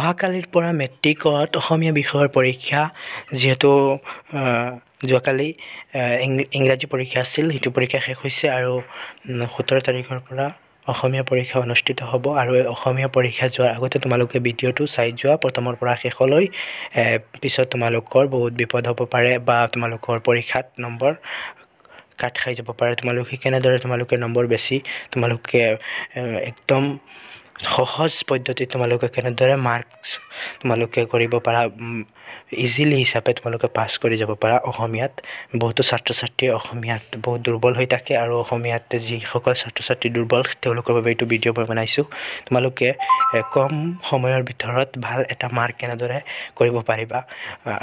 অহাকালিৰ পৰা মেট্ৰিকত অসমীয়া বিষয়ৰ পৰীক্ষা, যিহেতু যোৱাকালি ইংৰাজী পৰীক্ষা আছিল, সেইটো পৰীক্ষা শেষ হৈছে আৰু 17 তাৰিখৰ পৰা অসমীয়া পৰীক্ষা অনুষ্ঠিত হ'ব। আৰু এই অসমীয়া পৰীক্ষা যোৱাৰ আগতে তোমালোকে ভিডিঅ'টো চাই যোৱা প্ৰথমৰ পৰা শেষলৈ, পিছত তোমালোকৰ বহুত বিপদ হ'ব পাৰে বা তোমালোকৰ পৰীক্ষাত নম্বৰ কাট খাই যাব পাৰে। তোমালোকে কেনেদৰে তোমালোকে নম্বৰ বেছি, তোমালোকে একদম সহজ পদ্ধতিত তোমালোকে কেনেদৰে মাৰ্কছ তোমালোকে কৰিব পাৰা, ইজিলি হিচাপে তোমালোকে পাছ কৰি যাব পাৰা। অসমীয়াত বহুতো ছাত্ৰ ছাত্ৰীয়ে অসমীয়াত বহুত দুৰ্বল হৈ থাকে আৰু অসমীয়াত যিসকল ছাত্ৰ ছাত্ৰী দুৰ্বল তেওঁলোকৰ বাবে এইটো ভিডিঅ' মই বনাইছোঁ। তোমালোকে কম সময়ৰ ভিতৰত ভাল এটা মাৰ্ক কেনেদৰে কৰিব পাৰিবা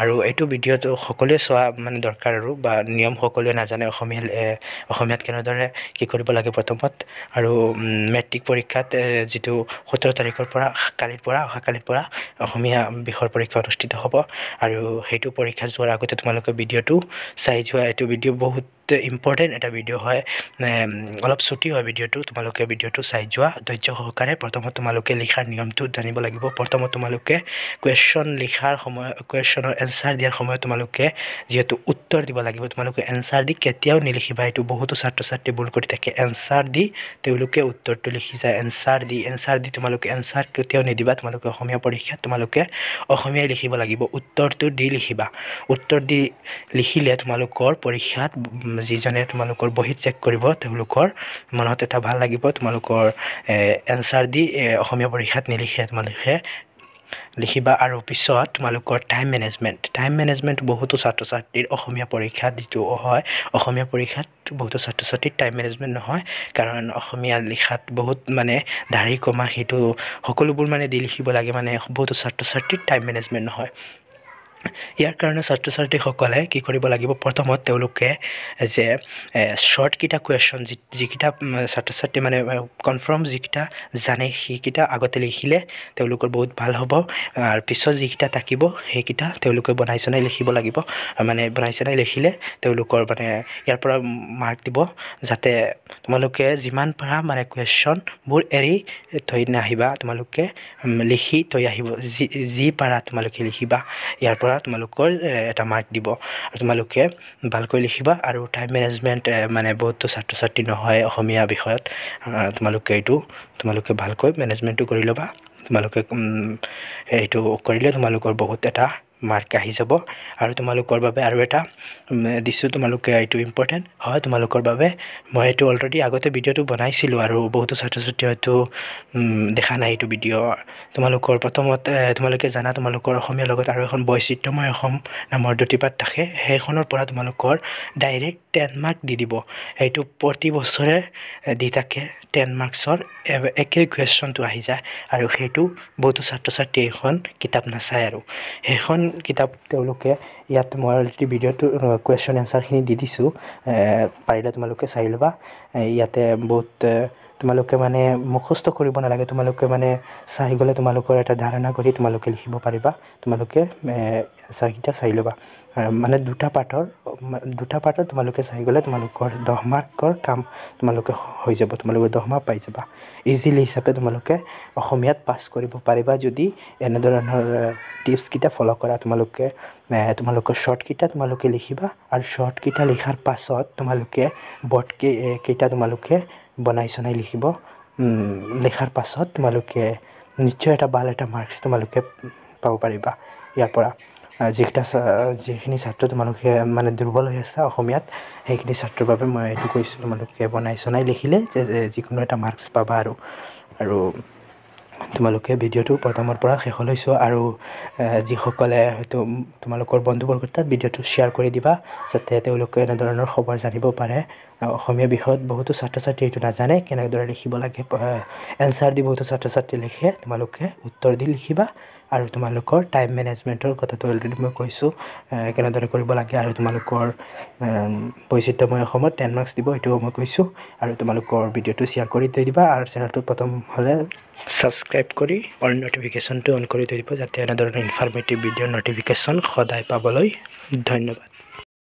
আৰু এইটো ভিডিঅ'টো সকলোৱে চোৱা মানে দৰকাৰ আৰু বা নিয়ম সকলোৱে নাজানে অসমীয়াত কেনেদৰে কি কৰিব লাগে প্ৰথমত। আৰু মেট্ৰিক পৰীক্ষাত যিটো 17 তাৰিখৰ পৰা কালিৰ পৰা অহাকালিৰ পৰা অসমীয়া বিষয়ৰ পৰীক্ষা অনুষ্ঠিত হ'ব আৰু সেইটো পৰীক্ষা যোৱাৰ আগতে তোমালোকে ভিডিঅ'টো চাই যোৱা। এইটো ভিডিঅ' বহুত ইম্পৰ্টেণ্ট এটা ভিডিঅ' হয়, অলপ চুটি হয় ভিডিঅ'টো, তোমালোকে ভিডিঅ'টো চাই যোৱা ধৈৰ্য সহকাৰে। প্ৰথমত তোমালোকে লিখাৰ নিয়মটো জানিব লাগিব। প্ৰথমত তোমালোকে কুৱেশ্যন লিখাৰ সময়ত, কুৱেশ্যনৰ এনচাৰ দিয়াৰ সময়ত তোমালোকে যিহেতু উত্তৰ দিব লাগিব, তোমালোকে এনচাৰ দি কেতিয়াও নিলিখিবা। এইটো বহুতো ছাত্ৰ ছাত্ৰী ভুল কৰি থাকে, এনচাৰ দি তেওঁলোকে উত্তৰটো লিখি যায়। এনচাৰ দি তোমালোকে এনচাৰ কেতিয়াও নিদিবা। তোমালোকে অসমীয়া পৰীক্ষাত তোমালোকে অসমীয়াই লিখিব লাগিব, উত্তৰটো দি লিখিবা। উত্তৰ দি লিখিলে তোমালোকৰ পৰীক্ষাত যিজনে তোমালোকৰ বহীত চেক কৰিব তেওঁলোকৰ মনত এটা ভাল লাগিব। তোমালোকৰ এনচাৰ দি অসমীয়া পৰীক্ষাত নিলিখে, তোমালোকে লিখিবা। আৰু পিছত তোমালোকৰ টাইম মেনেজমেণ্ট বহুতো ছাত্ৰ ছাত্ৰীৰ অসমীয়া পৰীক্ষাত যিটো হয়, অসমীয়া পৰীক্ষাত বহুতো ছাত্ৰ ছাত্ৰীৰ টাইম মেনেজমেণ্ট নহয়, কাৰণ অসমীয়া লিখাত বহুত মানে দাঢ়ি কমা সেইটো সকলোবোৰ মানে দি লিখিব লাগে, মানে বহুতো ছাত্ৰ ছাত্ৰীৰ টাইম মেনেজমেণ্ট নহয়। ইয়াৰ কাৰণে ছাত্ৰ ছাত্ৰীসকলে কি কৰিব লাগিব, প্ৰথমত তেওঁলোকে যে শ্বৰ্টকেইটা কুৱেশ্যন যিকেইটা ছাত্ৰ ছাত্ৰী মানে কনফাৰ্ম যিকেইটা জানে সেইকেইটা আগতে লিখিলে তেওঁলোকৰ বহুত ভাল হ'ব। আৰু পিছত যিকেইটা থাকিব সেইকেইটা তেওঁলোকে বনাই চনাই লিখিব লাগিব, মানে বনাই চনাই লিখিলে তেওঁলোকৰ মানে ইয়াৰ পৰা মাৰ্ক দিব, যাতে তোমালোকে যিমান পাৰা মানে কুৱেশ্যনবোৰ এৰি থৈ নাহিবা, তোমালোকে লিখি থৈ আহিব, যি পাৰা তোমালোকে লিখিবা। ইয়াৰ পৰা তোমালোকৰ এটা মাৰ্ক দিব আৰু তোমালোকে ভালকৈ লিখিবা। আৰু টাইম মেনেজমেণ্ট মানে বহুতো ছাত্ৰ ছাত্ৰী নহয় অসমীয়া বিষয়ত, তোমালোকে এইটো তোমালোকে ভালকৈ মেনেজমেণ্টটো কৰি ল'বা। তোমালোকে এইটো কৰিলে তোমালোকৰ বহুত এটা মাৰ্ক আহি যাব। আৰু তোমালোকৰ বাবে আৰু এটা দিছোঁ, তোমালোকে এইটো ইম্পৰ্টেণ্ট হয় তোমালোকৰ বাবে। মই এইটো অলৰেডি আগতে ভিডিঅ'টো বনাইছিলোঁ আৰু বহুতো ছাত্ৰ ছাত্ৰী হয়তো দেখা নাই এইটো ভিডিঅ'। তোমালোকৰ প্ৰথমতে তোমালোকে জানা তোমালোকৰ অসমীয়াৰ লগত আৰু এখন বৈচিত্ৰ্যময় অসম নামৰ দুটি পাঠ থাকে, সেইখনৰ পৰা তোমালোকৰ ডাইৰেক্ট 10 মাৰ্ক দি দিব। সেইটো প্ৰতি বছৰে দি থাকে, 10 মাৰ্কছৰ একেই কুৱেশ্যনটো আহি যায় আৰু সেইটো বহুতো ছাত্ৰ ছাত্ৰীয়ে এইখন কিতাপ নাচায় আৰু সেইখন কিতাপ তেওঁলোকে ইয়াত মই অলৰেডি ভিডিঅ'টো কুৱেশ্যন এনচাৰখিনি দি দিছোঁ, পাৰিলে তোমালোকে চাই ল'বা। ইয়াতে বহুত তোমালোকে মানে মুখস্থ কৰিব নালাগে, তোমালোকে মানে চাই গ'লে তোমালোকৰ এটা ধাৰণা কৰি তোমালোকে লিখিব পাৰিবা। তোমালোকে এনচাৰকেইটা চাই ল'বা, মানে দুটা পাঠৰ তোমালোকে চাই গ'লে তোমালোকৰ 10 মাৰ্কৰ কাম তোমালোকে হৈ যাব, তোমালোকে 10 মাৰ্ক পাই যাবা ইজিলি হিচাপে। তোমালোকে অসমীয়াত পাছ কৰিব পাৰিবা যদি এনেধৰণৰ টিপছকেইটা ফ'ল' কৰা। তোমালোকে তোমালোকৰ শ্বৰ্টকেইটা তোমালোকে লিখিবা আৰু শ্বৰ্টকেইটা লিখাৰ পাছত তোমালোকে বৰ্ডকেইটা তোমালোকে বনাই চনাই লিখিব। লিখাৰ পাছত তোমালোকে নিশ্চয় এটা ভাল এটা মাৰ্কছ তোমালোকে পাব পাৰিবা। ইয়াৰ পৰা যিখিনি ছাত্ৰ তোমালোকে মানে দুৰ্বল হৈ আছা অসমীয়াত, সেইখিনি ছাত্ৰৰ বাবে মই এইটো কৈছোঁ, তোমালোকে বনাই চনাই লিখিলে যে যিকোনো এটা মাৰ্কছ পাবা। আৰু আৰু তোমালোকে ভিডিঅ'টো প্ৰথমৰ পৰা শেষলৈ চোৱা আৰু যিসকলে হয়তো তোমালোকৰ বন্ধুবৰ্গৰ তাত ভিডিঅ'টো শ্বেয়াৰ কৰি দিবা, যাতে তেওঁলোকে এনেধৰণৰ খবৰ জানিব পাৰে। অসমীয়া বিষয়ত বহুতো ছাত্ৰ ছাত্ৰী এইটো নাজানে কেনেদৰে লিখিব লাগে, এনচাৰ দি বহুতো ছাত্ৰ ছাত্ৰী লিখে, তোমালোকে উত্তৰ দি লিখিবা। আৰু তোমালোকৰ টাইম মেনেজমেণ্টৰ কথাটো অলৰেডি মই কৈছোঁ কেনেদৰে কৰিব লাগে। আৰু তোমালোকৰ বৈচিত্ৰ্যময় অসমত 10 মাৰ্কছ দিব, এইটোও মই কৈছোঁ। আৰু তোমালোকৰ ভিডিঅ'টো শ্বেয়াৰ কৰি থৈ দিবা আৰু চেনেলটো প্ৰথম হ'লে ছাবস্ক্ৰাইব কৰি অল ন'টিফিকেশ্যনটো অন কৰি থৈ দিব, যাতে এনেধৰণৰ ইনফৰমেটিভ ভিডিঅ' ন'টিফিকেশ্যন সদায় পাবলৈ। ধন্যবাদ।